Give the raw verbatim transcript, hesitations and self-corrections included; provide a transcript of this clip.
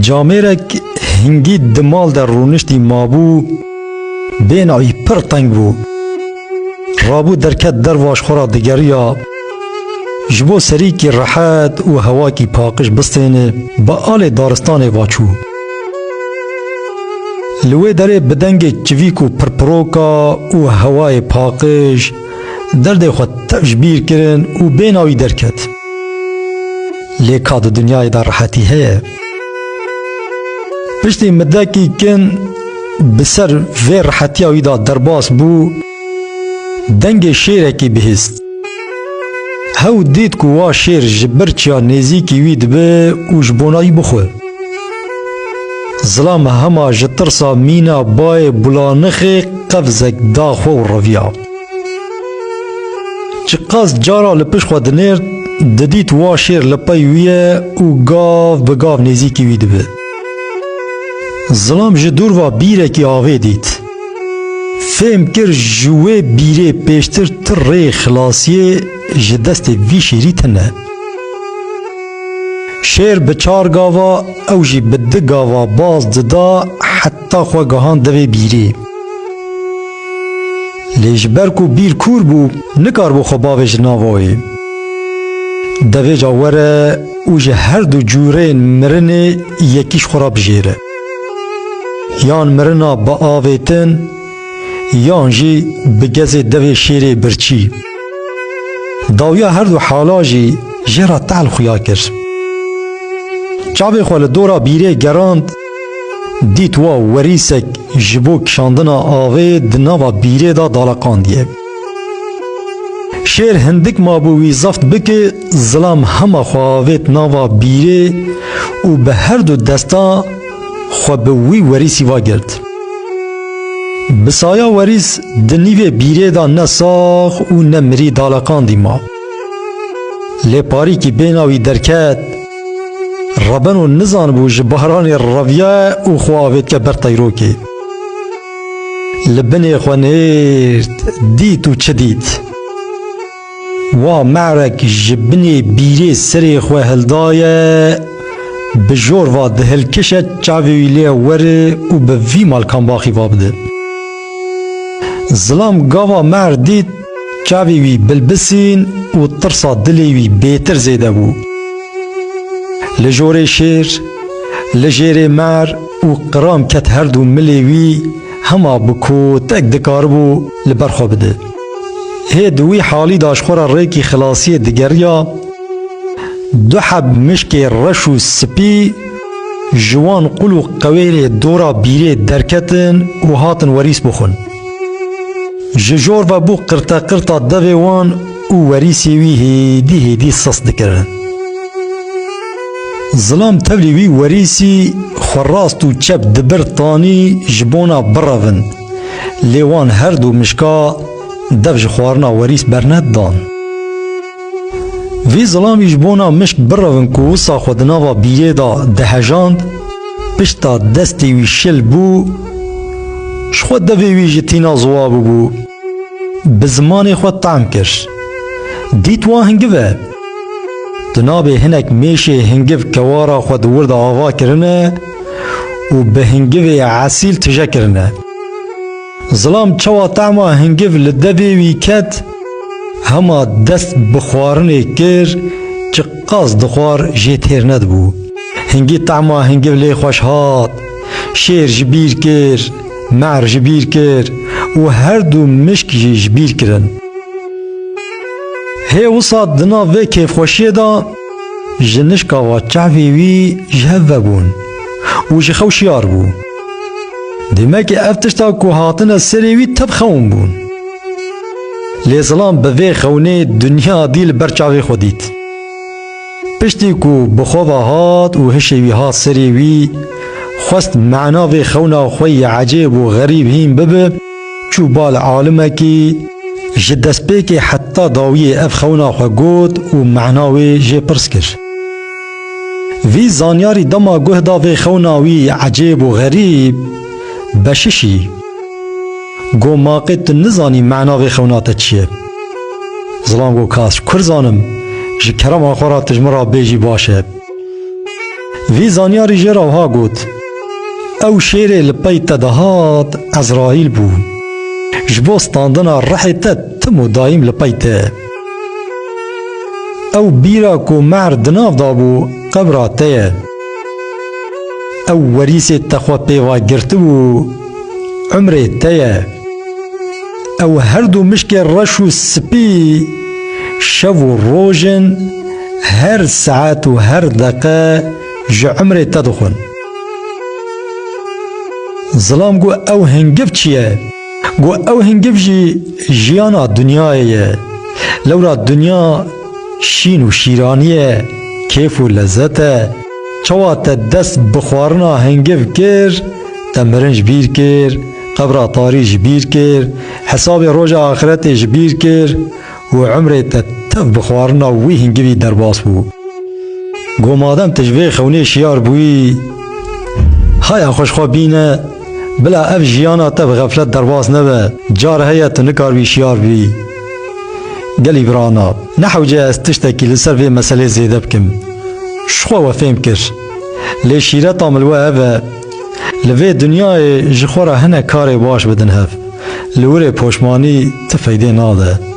Camêrek hingî di mal de rûniştî mabû, bêhna wî pir teng bû. Rabû derket derva ji xwe re digeriya. Ji bo serîkî rehet û hewakî paqij bistêne, bi alê daristanê va çû. Li wê derê bi dengê çivîk û pirpiroka û hewayê paqij, derdê xwe tev ji bîr kirin û bêhna wî derket. Lê ka di dinyayê de rehetî heye? Piştî midekî kin bi ser vê rehetiya wî de derbas bû, dengê şêrekî bihîst. Hew dît ku wa şêr ji birçiya nêzîkî wî dibe û ji bona wî bixwe. Zilam hema ji tirsa mîna bayê bulanixê qevzek da xwe û reviya. Çiqas cara li pişt xwe dinêrt, didît wa şêr li pey wî ye û gav bi gav nêzîkî wî dibe. Zilam ji dûr ve bîrekî avê dît. Fêm kir ji wê bîrê pêştir ti rêyê xilasiyê ji destê vî şêrî tune. Şêr bi çar gava, ew jî bi du gava baz dida, heta xwe gihand devê bîrê. Lê ji ber ku bîr kûr bû, nikaribû xwe bavêje nava wê. Devêca were û ji her du cûreyên mirinê yekî ji xwe re bijêre. Yan mirina biavêtin, yan jî bi gezê devê şêrê birçî. Dawiya her du hala jî jê re tehl xuya kir. Çavê xwe li dora bîrê gerand, dît wa werîsek ji bo kişandina avê di nava bîrê de daleqandiye. Şêr hindik mabû wî zeft bike, zilam hema xwe avêt nava bîrê û bi her du desta xwe bi wî werîsî ve girt. Bi saya werîs di nîvê bîrê de ne sax û ne mirî daleqandî ma. Lê parîkî bêhna wî derket, rebeno nizanibû ji baranê reviya û xwe avêtke ber teyrokê. Li binê xwe nêrt, dît û çi dît? Wa mehrek ji binê bîrê serê xwe hildaye, bi jor va dihilkişe çavê wî lê were û bi vî malkambaxî va bide. Zilam gava mehr dît, çavê wî bilbisîn û tirsa dilê wî bêtir zêde bû. Li jorê şêr, li jêrê mer û qiram ket her du milê wî, hema bi kotek dikaribû li ber xwe bide. Hê di wî halî de ji xwe re rêkî xilasiyê digeriya, du heb mişkê reş û spî ji wan qul û qewêrê dora bîrê derketin û hatin werîs bixwin. Ji jor ve bû qirteqirta devê wan û werîsê wî hêdî hêdî sist dikirin. Zilam tevlî wî werîsî xwe rast û çep dibir tanî ji bona birevin. Lê wan her du mişka dev ji xwarina werîs bernedidan. Vî zilamî ji bona mişk birevin ku wisa xwe di nava bîrê de dihejand, pişta destê wî şil bû, ji xwe devê wî ji tîna ziwa bûbû. Bi zimanê xwe tam kir. Dît wa hingiv e. Tu nabê hinek mêşê hingiv kewara xwe di wir de ava kirine û bi hingivê esîl tije kirine. Zilam çawa tehma hingiv li devê wî ket, hema dest bi xwarinê kir, çiqas dixwar jê têr nedibû. Hingî tehma hingiv lê xweş hat. Şêr ji bîr kir, mer ji bîr kir û her du mişk jî ji bîr kirin. Hê wisa di nav vê kêfxweşiyê de ji nişka ve çavê wî ji hev vebûn û ji xew şiyar bû. Demekî ev tişta ku hatine serê wî tev xewn bûn. Lê zilam bi vê xewnê dinya dî li ber çavê xwe dît. Piştî ku bi xwe ve hat û hişê wî hat serê wî, xwest mena vê xewna xwe yê ecêb û xerîb hîn bibe, çû bal alimekî, ji destpêkê heta dawiyê ev xewna xwe got û mena wê jê pirs kir. Vî zanyarî dema guh da vê xewna wî ecêb û xerîb, beşişî. Go, "Ma qê tu nizanî mena vê xewna te çi ye?" Zilam go, "Ka ez ji kur zanim, ji kerema xwe re tu ji min re bêjî baş e." Vî zanyarî jê re wiha got, ew şêrê li pey te dihat Ezraîl bû. Ji bo standina rihê te tim û dayîm li pey te. Ew bîra ku mehr di nav de bû qebra te ye. Ew werîsê te xwe pê ve girtibû, umrê te ye. Ew her du mişkê reş û spî şev û roj in, her saet û her deqe ji umrê te dixwin. Zilam got, ew hingiv çi ye? Got, ew hingiv jî jiyana dinyayê ye. Lewra dinya şîn û şîranî ye, kêf û lezet e. Çawa te dest bi xwarina hingiv kir, te mirin ji bîr kir, qebra tarî ji bîr kir, hesabê roja axiretê ji bîr kir û umrê te tev bi xwarina wî hingivî derbas bû. Got, madem tu ji vê xewnê şiyar bûyî, haya xwe ji xwe bîne, bila ev jiyana te bi xeflet derbas nebe. Car heye tu nikaribî şiyar bî. Gelî birana, ne hewce ye ez tiştekî li ser vê meselê zêde bikim. Ji xwe we fêm kir. Lê şîreta min li we ev e, li vê dinyayê ji xwe re hinek karê baş bidin hev. Li wirê poşmanî ti feydê nade.